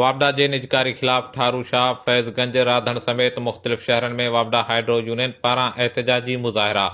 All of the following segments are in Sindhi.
واپڊا جي نجڪاري خلاف ٺارو شاهه، فيض گنج، راڌڻ سميت مختلف شهرن ۾ واپڊا هائيڊرو يونين پاران احتجاجي مظاهرا،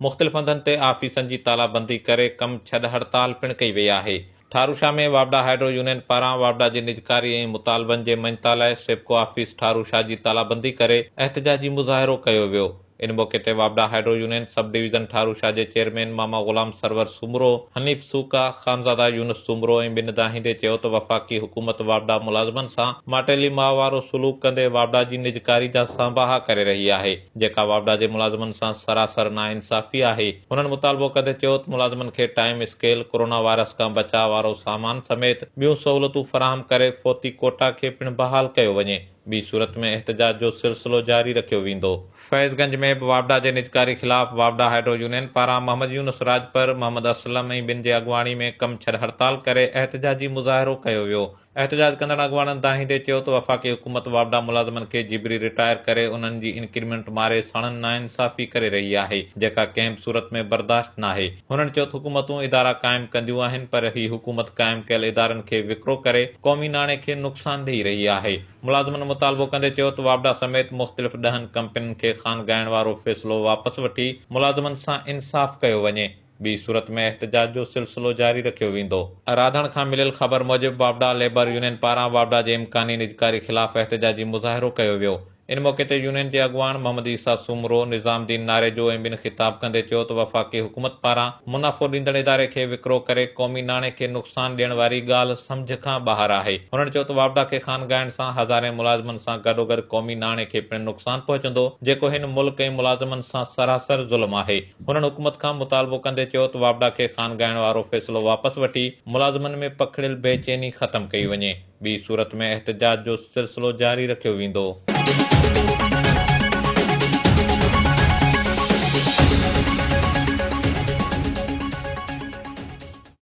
مختلف هنڌن تي آفيسن جي تالا بندي ڪري ڪم ڇڏ هڙتال پڻ ڪئي وئي آهي. ٺارو شاهه ۾ واپڊا هائيڊرو يونين پاران واپڊا جي نجڪاري ۽ مطالبن جي مڃتا لاء سيپڪو آفيس ٺارو شاهه جي تالا بندي ڪري احتجاجي مظاهرو ڪيو ويو. ان موقعي تي واپڊا hydro union sub division Tharo Shah جي چيئرمين ماما غلام سرور سومرو، حنيف سوڪا، خانزاده يونس سومرو ۽ ٻين دانهيندي چيو ته وفاقي حڪومت واپڊا ملازمن سان ماٽيلي ماء وارو سلوڪ ڪندي واپڊا جي نجڪاري جا سانباها ڪري رهي آهي جيڪا واپڊا جي ملازمن سان سراسر ناانصافي آهي. هنن مطالبو ڪندي چيو ته ملازمن کي ٽائيم اسڪيل، ڪورونا وائرس کان بچاء وارو سامان سميت ٻيون سهولتون فراهم ڪري فوتي ڪوٽا کي پڻ بحال ڪيو وڃي. ٻي صورت ۾ احتجاج جو سلسلو جاري رکيو ويندو. فيض گنج ۾ به واپڊا جي نجڪاري خلاف واپڊا هائيڊرو يونين پاران محمد يونس راڄپر، محمد اسلم ۽ ٻين جي اڳواڻي ۾ ڪم ڇڏ هڙتال ڪري احتجاجي مظاهرو ڪيو ويو. احتجاج ڪندڙ اڳواڻن دانهيندي چيو ته وفاقي حڪومت واپڊا ملازمن کي جبري رٽائر ڪري انهن جي انڪريمينٽ ماري ساڻن ناانصافي ڪري رهي آهي جيڪا ڪنهن به صورت ۾ برداشت ناهي. هنن چيو ته حڪومتون ادارا قائم ڪنديون آهن پر هي حڪومت قائم ڪيل ادارن کي وڪرو ڪري قومي ناڻي کي نقصان ڏئي رهي آهي. ملازمن مطالبو ڪندي چيو ته واپڊا سميت مختلف ڏهن ڪمپنين کي خانگائڻ وارو فيصلو واپس وٺي ملازمن سان انصاف ڪيو وڃي ٻي صورت ۾ احتجاج جو سلسلو جاري رکيو ويندو. راڌڻ کان مليل خبر موجب واپڊا ليبر يونين پاران واپڊا جي امڪاني نجڪاري خلاف احتجاجي مظاهرو ڪيو ويو. ان موقعي تي يونين جي اڳواڻ محمد عيسيٰ سومرو، نظام الدين ناريجو ۽ ٻين خطاب ڪندي چيو ته وفاقي حڪومت پاران منافعو ڏيندڙ اداري کي وڪرو ڪري قومي ناڻي کي نقصان ڏيڻ واري ڳالهه سمجهه کان ٻاهر آهي. هنن چيو ته واپڊا کي خانگائڻ سان هزارين ملازمن سان گڏوگڏ قومي ناڻي کي پڻ نقصان پهچندو جيڪو هن ملڪ ۽ ملازمن سان سراسر ظلم آهي. هنن حڪومت کان مطالبو ڪندي چيو ته واپڊا کي خانگائڻ وارو فيصلو واپس وٺي ملازمن ۾ پکڙيل بي چيني ختم ڪئي وڃي. ٻي صورت ۾ احتجاج جو سلسلو جاري رکيو ويندو.